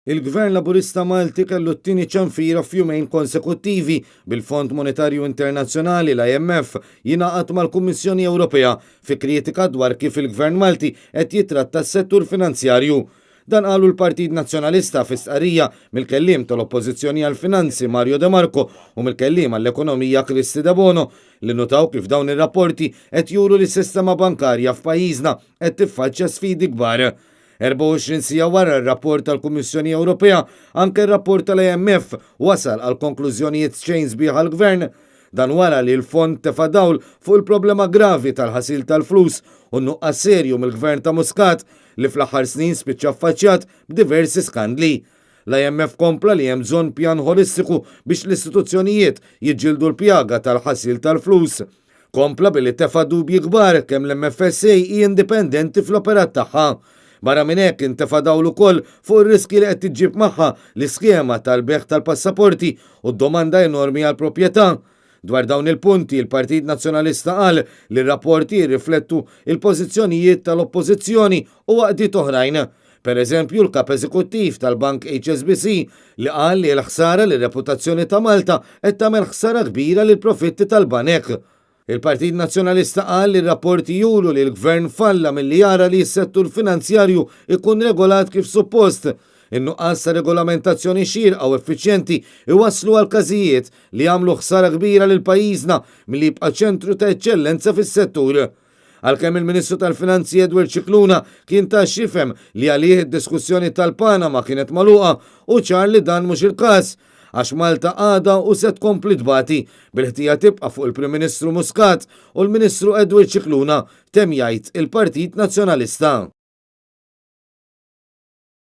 Il-Gvern Laburista Malti kellu t-tieni ċanfira f'jumejn konsekuttivi bil-Fond Monetarju Internazzjonali, l-IMF, jingħaqad mal-Kummissjoni Ewropea fi kritika dwar kif il-Gvern Malti qed jitratta s-settur finanzjarju. Dan qalu l-Partit Nazzjonalista fi stqarrija mill-kelliem tal-Oppożizzjoni għall-Finanzi Mario De Marco u mill-kelliem għall-Ekonomija Kristy Debono li nnutaw kif dawn ir-rapporti qed juru li s-sistema bankarja f'pajjiżna qed tiffaċċja sfidi kbar. 24 siegħa wara r-rapport tal-Kummissjoni Ewropea, anke r-rapport tal-IMF wasal għal konklużjonijiet xejn sbieħ għall-Gvern. Dan wara li l-Fond tefa' dawl fuq il-problema gravi tal-ħasil tal-flus u n-nuqqas serju mill-Gvern ta' Muscat li fl-aħħar snin spiċċa ffaċċjat b'diversi skandli. L-IMF kompla li hemm bżonn pjan ħolistiku biex l-istituzzjonijiet jiġġieldu l-pjaga tal-ħasil tal-flus. Kompla billi tefa' dubji kbar kemm l-MFSA hi indipendenti fl-operat tagħha. Barra minn hekk intefa' dawl ukoll fuq ir-riskji li qed iġġib magħha l-iskema tal-bejgħ tal-passaporti u d-domanda enormi għall-proprjetà. Dwar dawn il-punti, il-Partit Nazzjonalista qal li r-rapporti jirriflettu l-pożizzjonijiet tal-Oppożizzjoni u għaqdiet oħrajn. Per eżempju, l-Kap Eżekuttiv tal-Bank HSBC li qal li l-ħsara lir-reputazzjoni ta' Malta qed tagħmel ħsara kbira lill-profitti tal-banek. Il-Partit Nazzjonalista qal li r-rapporti juru li l-Gvern falla milli jara li s-settur finanzjarju jkun regolat kif suppost. In-nuqqas ta' regolamentazzjoni xierqa u effiċjenti jwasslu għal każijiet li jagħmlu ħsara kbira lil pajjiżna milli jibqa' ċentru ta' eċċellenza fis-settur. Għalkemm il-Ministru tal-Finanzi Edward Scicluna kien ta x'jifhem li għalih id-diskussjoni tal-Panama kienet magħluqa, hu ċar li dan mhux il-każ. Għax Malta għadha u se tkompli tbati, bil-ħtija tibqa' fuq il-Prim Ministru Muscat u l-Ministru Edward Scicluna, temm jgħid il-Partit Nazzjonalista.